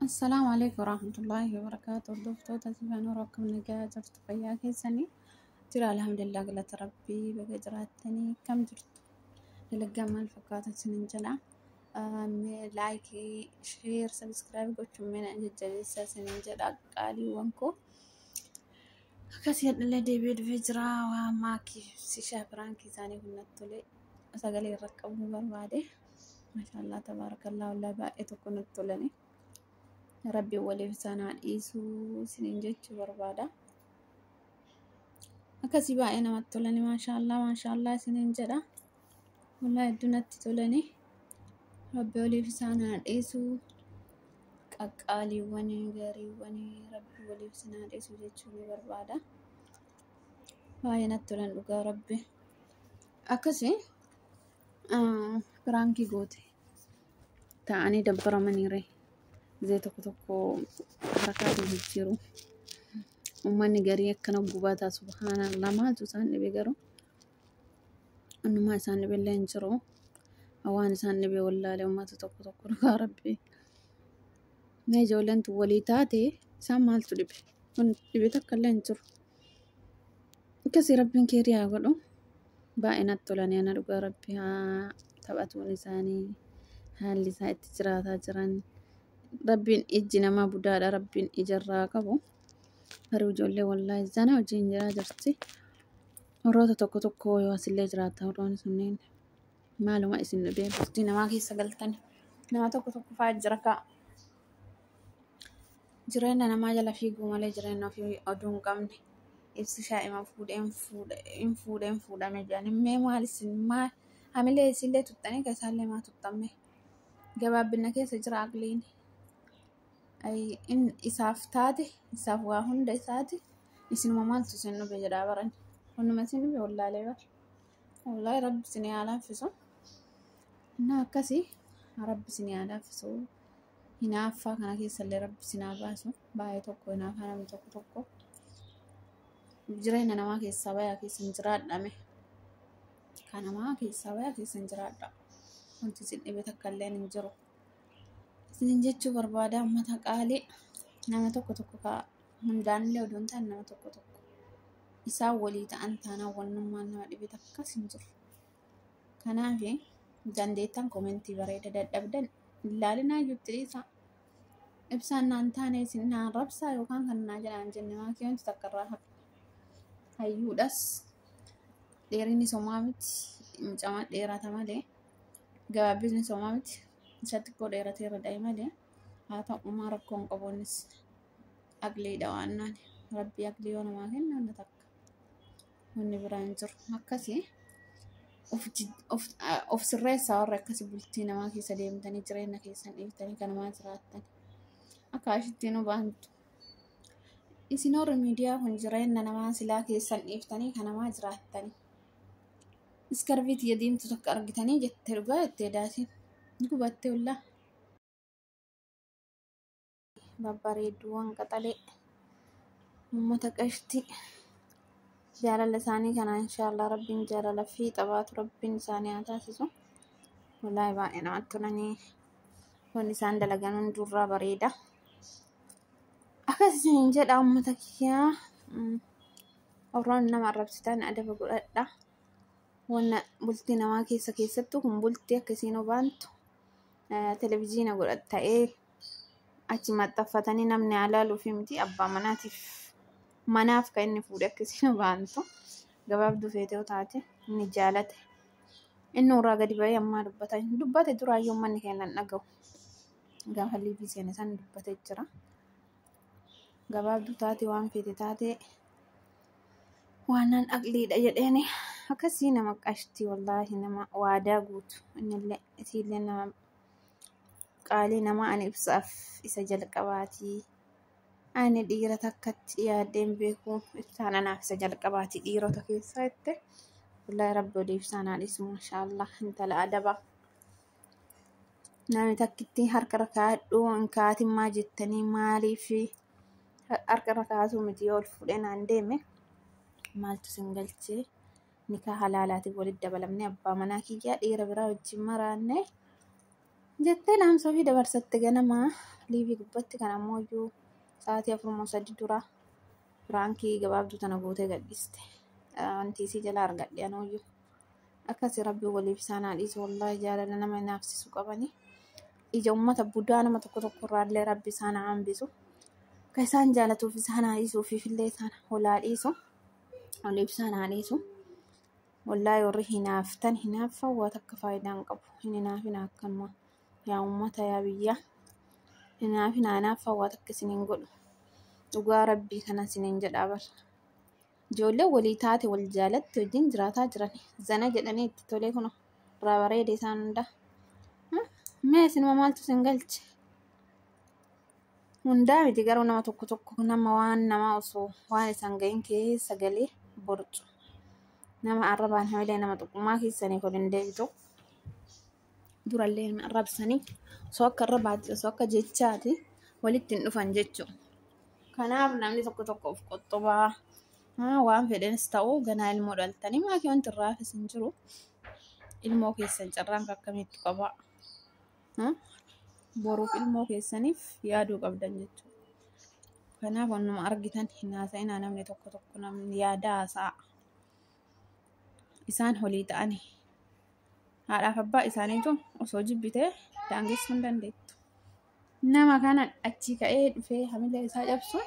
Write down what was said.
Assalaamu alaikum warahmatullaahi wabarakaatu. Hordoftoota Sifaan Horoo, akkam nagaa jirtu? Fayyaa keessanii jira? Alhamdulillah, galata rabbii. Baga jiraattanii. Akkam jirtu? Dalagaa maal fakkaata isinin jedha. Mee like, share, subscribe gochuun mee na jajjabeessaa isinin jedha, qaaliiwwan koo. Akkasii hadhallee deebi'ee dhufee jira. Waa maakii sishaa piraankii isaanii kun natti tole, sagalee irra qabuu barbaade. Maashaallah, tabaarakallaa, wallaahi baay'ee tokko natti tolani. Rabbiin waliif isaan haa dhiisuu isiniin jechuu barbaada. Akkasii baay'ee namatti tolani, maashaallah maashaallah isiniin jedha. Wallaahi hedduu natti tolani. Rabbi waliif isaan haa dhiisuu. Qaqqaaliiwwan gaariiwwan, rabbi waliif isaan haa dhiisuu jechuu ni barbaada. Baay'ee natti tolan dhugaa rabbi. Akkasii piraankii goote ta'anii dabbaramaniire. Zee tokko tokko harakaatiin jijjiiru. Uummanni garii akkana gubataa, subhaanallah, maaltu isaan dhibe garuu? Annumaa isaan dhibe illee hin jiru. Waan isaan dhibe wallaalee uummata tokko tokko dhugaa rabbi. Mee ijoolleen tun walii taate isaan maaltu dhibe? Wanti dhibe takka illee hin jiru. Akkasii rabbiin keerii haa godhu. Baay'ee natti tolanii ana dhugaa rabbi, haa taphatuun isaanii, haalli isaa itti jiraataa jiran. Rabbiin ijji namaa budaadha, rabbiin ijarraa qabu. Garuu ijoollee wallaahi zana hojiin jiraa jirti. Warroota tokko tokko yoo asillee jiraata, warroonni sunneen maaluma isin dhibee bultii namaa keessa galtani? Nama tokko tokko fa'aa jira ka'a. Jireenya namaa jala fiiguu malee jireenya ofii oduu hin qabne. Ibsi shaa'ima fuudheen fuudheen fuudhame jedhanii, mee maal isin maal hamilee isillee tuttanii ka isaallee maa tuttamme? Gabaabbina keessa jira aqliin. Isaaf taate, isaaf waa hunda isaati. Isinuma maaltu isin dhube jedhaa baran. Hunduma isin dhube wallaalee bar. Wallaahi rabbi isin haa laaffisu. Innaa akkasii rabbi isin haa laaffisu. Hinaaffaa kana keessallee rabbi isin haa baasu. Baay'ee tokko hinaaffaa namni tokko tokko. Jireenya namaa keessaa bayaa, keessa hin jiraadhame. Kan namaa keessaa bayaa, keessa hin jiraadha. Wanti isin dhibe takka illee hin jiru. Isinin jechuu barbaada, uummata qaalii. Nama tokko tokko ka hundaanillee odoo hin taane, nama tokko tokko. Isaan walii ta'an taanaan wannummaan nama dhibe takkas hin jiru. Kanaaf dandeettan koomentii bareeda, dadhabdan ilaalinaa iyyuutti dhiisa. Ibsaan naan taane isin naan rabsaa yookaan kan naa jedhaan jenne, maakii wanti takka irraa hafe. Hayyuudhas dheerinni somaa miti, mucama dheerata malee, gabaabbinni somaa miti, isa xiqqoo dheeratee irra dha'e malee. Haa ta'u, maa rakkoo hin qabu? Innis aqliidha waan naani. Rabbi aqlii yoo namaa kenne wanna takka wanni biraa hin jiru. Akkasii of sirreessaa, warra akkasii bultii namaa keessa deemtanii jireenya keessan dhiiftanii kan namaa jiraattan. Akka ashitti nu baantu. Isin warri miidiyaa kun jireenya namaa silaa keessan dhiiftanii kan namaa jiraattanii. Iskarbii tiyya diimtuu takka argitanii jette, dhugaa jettee daatiin. Gubatte wallaa. Babbareedduuwwan qaxalee, uummata qashtii, jaalala isaanii kana inshaallah rabbiin jaalala fiixa baatu rabbiin isaanii haa taasisu. Wallaahi baay'ee namatti tolanii, wanni isaan dalagan hundurraa bareeda. Akkas isiniin jedha, uummata kiyyaa. Warroonni nama arrabsitan adaba godhadha. Wanna bultii namaa keessa, keessattuu kun bultii akka isiin hubantu televizyiina godhat ta'ee achi maxxanfatanii namni haa laaluufi miti, abbaa manaatiif manaaf kan inni fuudhe akka isiin hubantu. Gabaabduu feetee taate inni jaalate. Inni irraa gadi ba'ee ammaa dubbata. Dubbate duraayyuu uummanni keenya hin dhaga'u. Gaafa liivii seene san dubbatee jira. Gabaabduu taate, waan feete taate, waan nan aqliidha jedheeni. Akkasii nama qashtii, wallaahi nama waadaa guutu innillee, isiillee nama qaalii nama. Ani ibsaaf isa jalqabaatii. Ani dhiira takkatti yaaddeen beeku, ibsaan anaaf isa jalqabaatii dhiirota keessaa jette. Wallaahi rabbi olii ibsaan haa dhiisu, maashaallah, intala adabaa. Namni takkitti harka irra kaa'adhu hin kaatin maa jettanii? Maaliif harka irra kaa'atuu miti? Yoo ol fuudhee naan deeme maaltu sin galchee? Nikaa halaalaatiif walitti dabalamne, abbaa manaa kiyyaa dhiira biraa wajjin maraanne. Jettee dhaamsa ofii dabarsatte ganamaa liivii gubbatti kan ammoo iyyuu sa'aatii 4 moo 3 dura piraankii gabaabduu tana gootee gadhiiste. Wanti isii jala argadhe anuyyuu. Akkasii rabbi waliif isaan haa dhiisu, wallaahi jaalala nama hinaafsisu qabanii. Ija uummata budaa nama tokko tokko irraallee rabbi isaan haa hambisu. Akka isaan jaalatuuf isaan haa dhiisu, ofiifillee isaan holaa dhiisu. Waliif isaan haa dhiisu. Wallaahi warri hinaaftan hinaaffan waa takka faayidaa hin qabu. Hin hinaafina akkanuma. Yaa uummata, yaa biyya. Hinaafina, hinaaffan waa takka isiniin godhu. Dhugaa rabbii kana isiniin jedhaa bara. Ijoolleen walii taate wal jaalatti wajjin jiraataa jiran. Zana jedhanii itti tolee kun irraa bareede isaan hunda. Mee isinuma maaltu isin galche? Hundaa miti garuu nama tokko tokko, nama waan namaa osoo waan isaan gahin keessa galee borcu. Nama arrabaan hamilee nama tuqummaa keessaniif ol hin deebitu. Durallee arrabsanii osoo akka arrabaatti, osoo akka jechaati walitti hin dhufan jechuudha. Kanaaf namni tokko tokko of qoxxobaa, waan fedhanis ta'u ganaa ilmoo dhaltanii maakii wanti irraa hafes hin jiru. Ilmoo keessan carraan akkamitti qabaa? Boruuf ilmoo keessaniif yaaduu qabdan jechuudha. Kanaaf wannuma argitan hin haasa'inaa, namni tokko tokko namni yaada haasa'a. Isaan holii ta'anii haadhaaf abbaa isaaniitu osoo jibbitee daangessuu hin dandeettu. Nama kana achii ka'ee dhufee hamilee isaa cabsuun